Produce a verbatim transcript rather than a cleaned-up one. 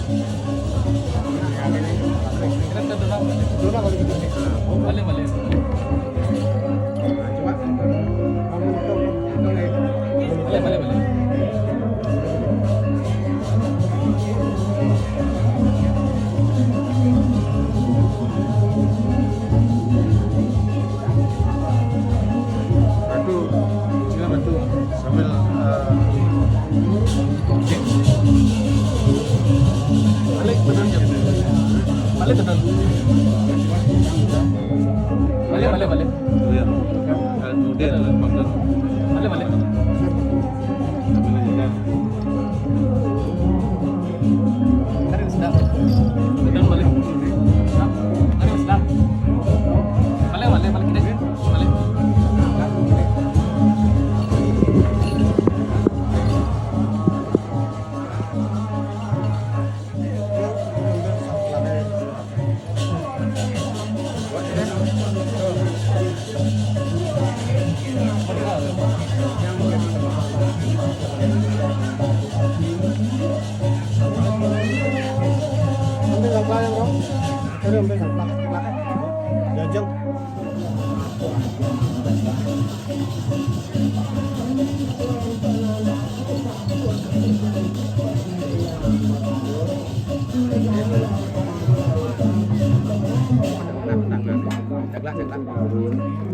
Boleh, boleh. Boleh, boleh, boleh. Batu, sila batu. Sambil, eh, balik, benar jam. Balik, benar. Balik, balik, balik. Oh, ya. Kalau dia, balik, balik. Sambil aja. Tarik sedap. Sedap balik. Tarik sedap. Balik, balik, balik kita. Balik. Ambil yang belakang, bro. Sorry, ambil yang belakang. Jajang. Cagak, cagak.